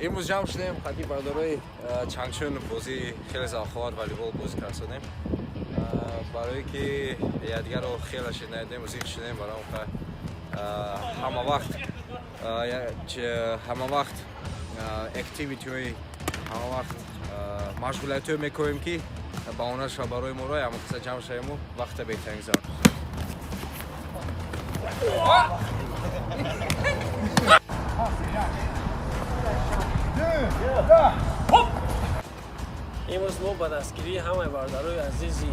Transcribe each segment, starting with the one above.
Имрӯз ҷамъ шудем қади бародарои Чангчун, бозии хеле завқовар волейбол бозӣ кардем. Барое ки якдигарро хеле шинадем, зиқ шудем, барои ҳама вақт activity ҳои, ҳама вақт машғулиятҳое мекунем, ки баҳона шава барои моро ҳама каса ҷамъ шавему вақта беҳтарин гузаронем. Имрӯз мо ба дастгирии ҳамаи бародарои азизи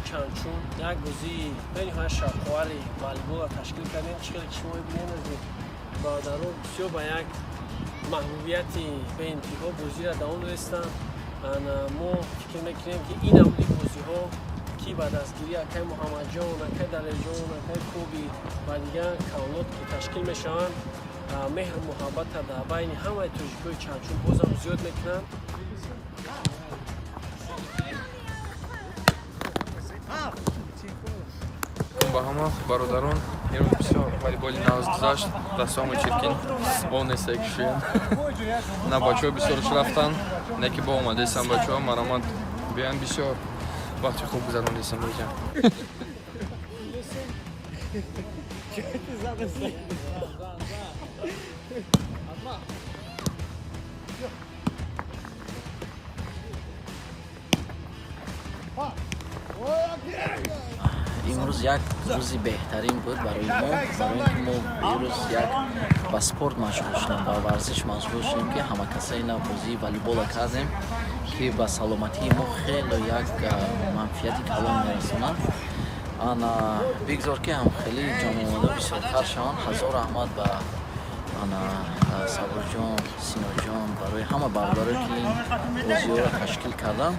Чанчун як бозии бениҳоят шавқовари волейболро ташкил кардем. Чӣ хеле ки шумо мебинед, аз бародаро бисёр ба як маҳбубияти беинтиҳо бозиро давом додистанд. Мо фикр мекунем, ки ин намуди бозиҳо, ки ба дастгирии акай Муҳаммадҷон, акай Далерҷон, акай Коби ва дигар кавлот ки ташкил мешаванд, меҳру муҳаббата дар байни ҳамаи тоҷикои Чанчун бозам зиёд мекунанд. Ба ҳама бародарон, имрӯз бисёр волейболи нағз гузашт. Дастҳомо чиркин он нестае ки шӯям на, бачаҳо бисёрш рафтанд, не ки бо омадесам. Бачаҳо, маромад биёянд, бисёр вақти хуб гузарондесам рӯза. Имрӯз як рӯзи беҳтарин буд барои мо, барои ин ки мо имрӯз як ба спорт машғул шудем, ба варзиш машғул шудем, ки ҳамакаса ина бозии волейбола кардем, ки ба саломатии мо хеле як манфиати калон мерасонад. Ана бигзор, ки ҳам хеле ҷономода бисёртар шаванд. Ҳазор раҳмат ба ана Сабурҷон, Синоҷон, барои ҳама бародарое, ки ин бозиҳоро ташкил карданд.